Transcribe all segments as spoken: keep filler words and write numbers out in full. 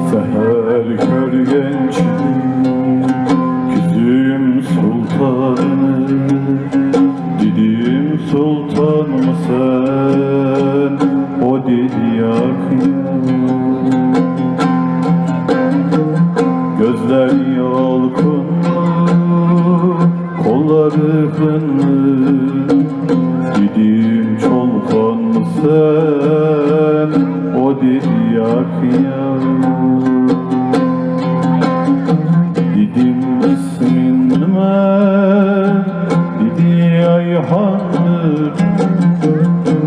سەھەر كۆرگەن چۈشۈم كۆزۈم سۇلتاننى، دېدىم، سۇلتانمۇ سەن؟ ئۇ دېدى، ياق، ياق. كۆزلەر يالقۇنلۇق، قوللار خىنلىق، دېدىم، چولپانمۇ سەن؟ ئۇ دېدى، ياق، ياق. دېدىم، ئىسمىڭ نېمە؟ دېدى، ئايھاندۇر.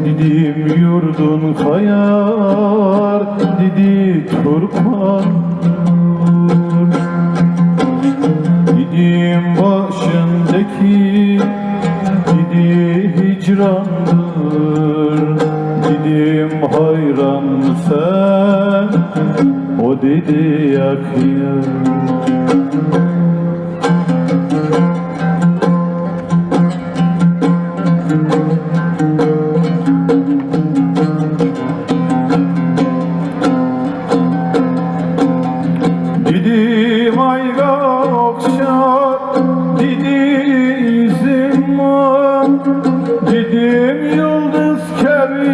دېدىم، يۇرتۇڭ قايەر؟ دېدى، تۇرپاندۇر. دېدىم، بېشىڭدىكى؟ دېدى، ھىجراندۇر. دېدىم، ھەيرانمۇ سەن؟ ئۇ دېدى، ياق، ياق. دېدىم، ئايغا ئوخشاپ، دېدى، يۈزۈڭمۇ؟ دېدىم، يۇلتۇز كەبى،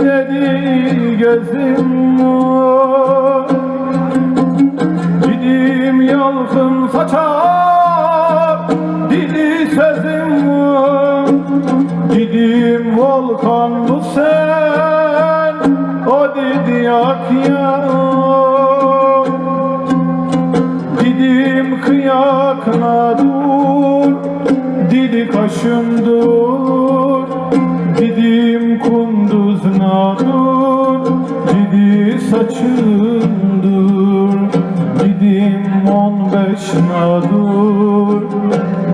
دېدى، كۆزۈڭمۇ؟ دېدىم، يالقۇن ساچار، دېدى، سۆزۈڭمۇ؟ دېدىم، ۋولقانمۇ سەن؟ ئۇ دېدى، ياق، ياق. دېدىم، قىياق نادۇر، دېدى، قاشىمدۇر. دېدىم، قۇندۇز نادۇر، دېدى، ساچىمدۇر. دېدىم، ئون بەش نادۇر،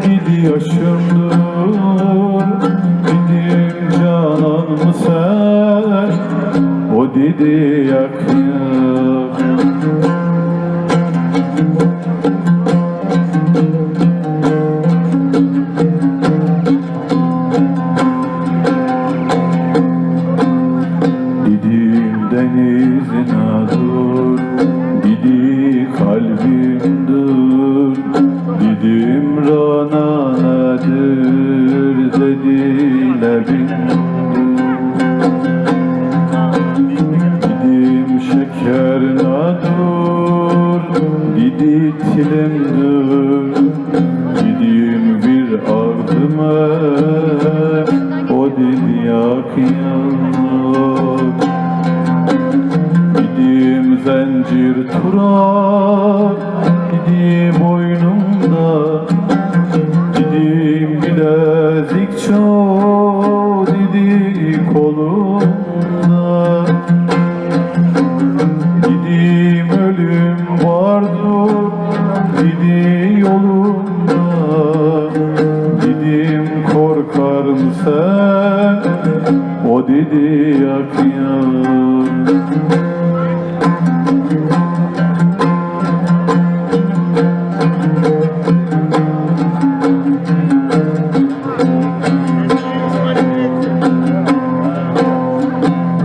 دېدى، ياشىمدۇر. دېدىم، جانانمۇ سەن؟ ئۇ دېدى، ياق، ياق. دېدىم، دېنىز نادۇر، دېدى، قەلبىمدۇر. دېدىم، رەنا نەدۇر؟ دېدى، لەبىمدۇر. دېدىم، شەكەر نادۇر؟ دېدى، تىلىمدۇر. دېدىم، بىر ئاغزىمە، ئۇ دېدى، ياق، ياق. دېدىم، زەنجىر تۇرار، دېدى، بوينۇمدا. دېدىم، بىلەزىكچۇ؟ دېدى، قولۇمدا. دېدىم، ئۆلۈم باردۇر، دېدى، يولۇمدا. دېدىم، قورقارمۇ سەن؟ ئۇ دېدى، ياق، ياق.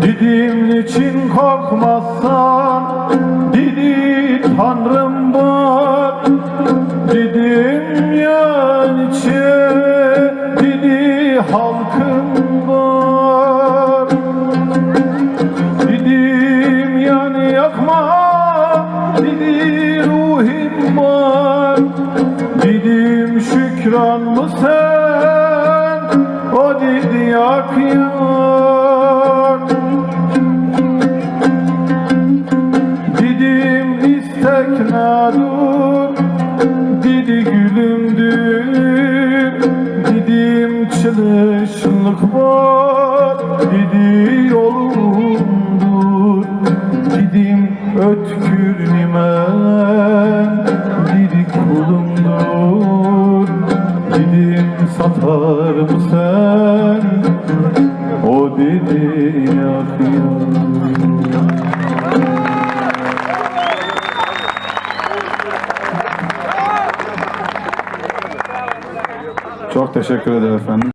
دېدىم، نېچۈن قورقماسسەن؟ دېدى، تەڭرىم بار. دېدىم، يا نېچۈن؟ دېدى، خەلقىم بار. دېدىم، يان ياقما، دېدى، روھۇم بار. دېدىم، شۈكرانمۇ سەن؟ ئۇ دېدى، ياق، ياق. دېدىم، ئىستەك نەدۇر؟ دېدى، گۈلۈمدۇر. قىلىشلىق بار دېدى يولۇمدۇر، دېدىم ئۆتكۈر نېمە دېدى قۇلۇمدۇر، دېدىم ساتارمىسەن، ئۇ دېدى ياق ياق. Çok teşekkür ederim efendim.